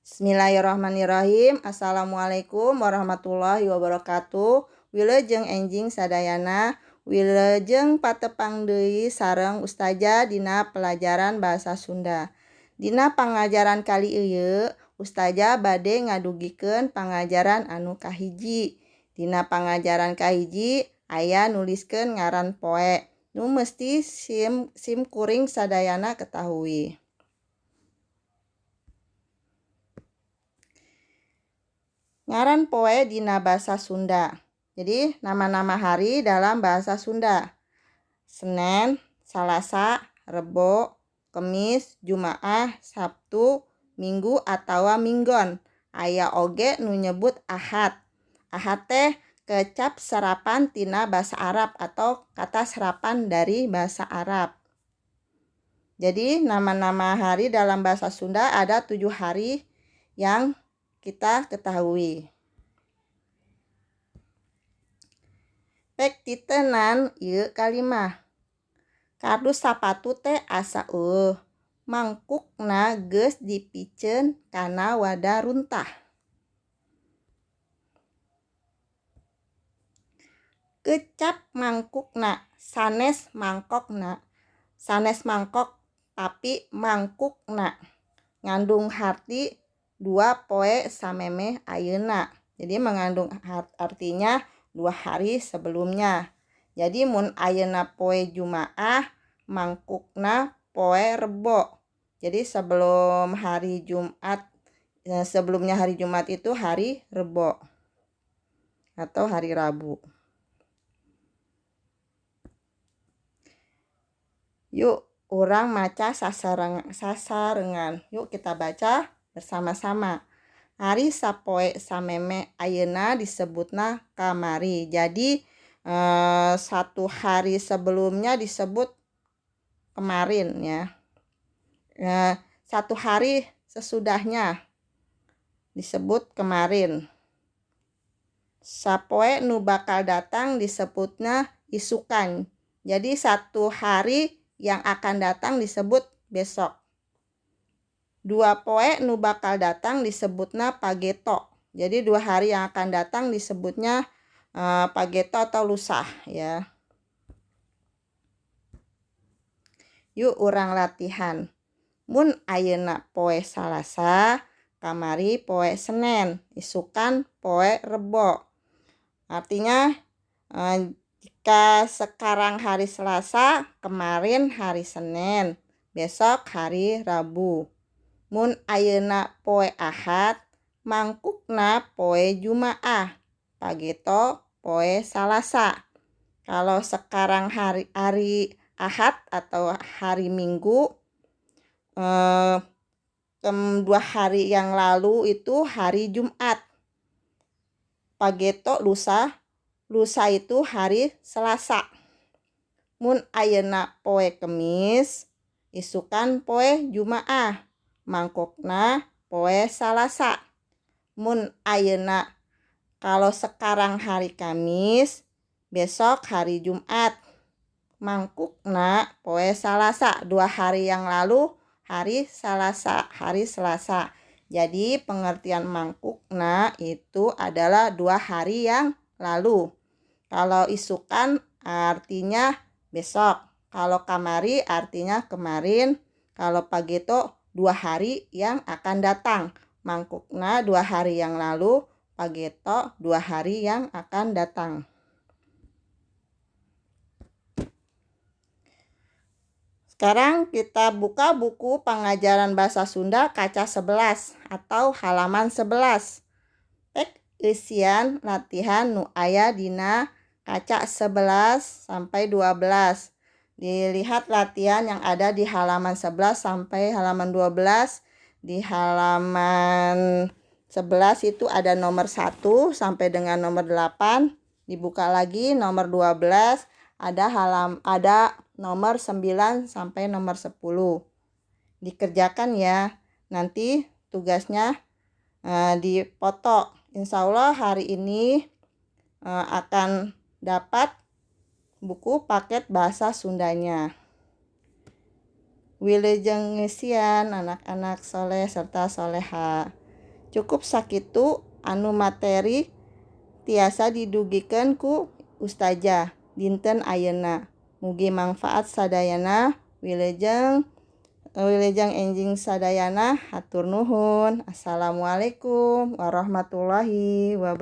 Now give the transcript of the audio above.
Bismillahirrahmanirrahim. Assalamualaikum warahmatullahi wabarakatuh. Wilujeng enjing sadayana, wilujeng patepang deui sareng Ustazah dina pelajaran bahasa Sunda. Dina pangajaran kali ieu, Ustazah bade ngadugikeun pangajaran anu kahiji. Dina pangajaran kahiji aya nuliskeun ngaran poe nu mesti sim kuring sadayana ketahui. Ngaran poe dina bahasa Sunda. Jadi nama-nama hari dalam bahasa Sunda. Senin, Salasa, Rebo, Kemis, Jumaah, Sabtu, Minggu atawa Minggon. Aya oge nu nyebut Ahad. Ahad teh kecap serapan tina bahasa Arab atau kata serapan dari bahasa Arab. Jadi nama-nama hari dalam bahasa Sunda ada 7 hari yang kita ketahui. Pek titenan ieu kalimah. Kardus sapatu teh asa eueuh, mangkukna geus dipiceun kana wadah runtah. Kecap mangkukna sanes mangkokna. Sanes mangkok tapi mangkukna. Ngandung harti 2 poe samemeh ayeuna. Jadi mengandung artinya 2 hari sebelumnya. Jadi mun ayeuna poe Jumaah, mangkukna poe Rebo. Jadi sebelum hari Jumat, sebelumnya hari Jumat itu hari Rebo atau hari Rabu. Yuk urang maca sasarengan. Yuk kita baca bersama-sama. Hari sapoe sameme ayeuna disebutna kamari. Jadi satu hari sebelumnya disebut kemarin ya. Satu hari sesudahnya disebut kemarin. Sapoe nu bakal datang disebutnya isukan. Jadi satu hari yang akan datang disebut besok. 2 poe nu bakal datang disebutna pageto. Jadi 2 hari yang akan datang disebutnya pageto atau lusa ya. Yuk urang latihan. Mun ayeuna poe Salasa, kamari poe Senen, isukan poe Rebo. Artinya jika sekarang hari Selasa, kemarin hari Senin, besok hari Rabu. Mun ayeuna poe Ahad, mangkukna poe Jumaah, pageto poe Salasa. Kalau sekarang hari Ahad atau hari Minggu, 2 hari yang lalu itu hari Jumat. Pageto lusa, lusa itu hari Selasa. Mun ayeuna poe Kemis, isukan poe Jumaah, mangkukna poe Salasa. Mun ayeuna kalau sekarang hari Kamis, besok hari Jumat, mangkukna poe Salasa. 2 hari yang lalu hari Salasa, hari Selasa. Jadi pengertian mangkukna itu adalah 2 hari yang lalu. Kalau isukan artinya besok. Kalau kamari artinya kemarin. Kalau pageto 2 hari yang akan datang. Mangkukna 2 hari yang lalu, pageto 2 hari yang akan datang. Sekarang kita buka buku pengajaran bahasa Sunda kaca 11 atau halaman 11. Pek isian latihan nu aya dina kaca 11 sampai 12. Dilihat latihan yang ada di halaman 11 sampai halaman 12. Di halaman 11 itu ada nomor 1 sampai dengan nomor 8. Dibuka lagi nomor 12 ada nomor 9 sampai nomor 10. Dikerjakan ya. Nanti tugasnya dipoto. Insya Allah hari ini akan dapat buku paket bahasa Sundanya. Wilujeng ngeusian anak-anak soleh serta soleha. Cukup sakitu anu materi tiasa didugikeun ku ustazah dinten ayeuna. Mugi mangfaat sadayana. Wilujeng, wilujeng enjing sadayana. Hatur nuhun. Assalamualaikum warahmatullahi wabarakatuh.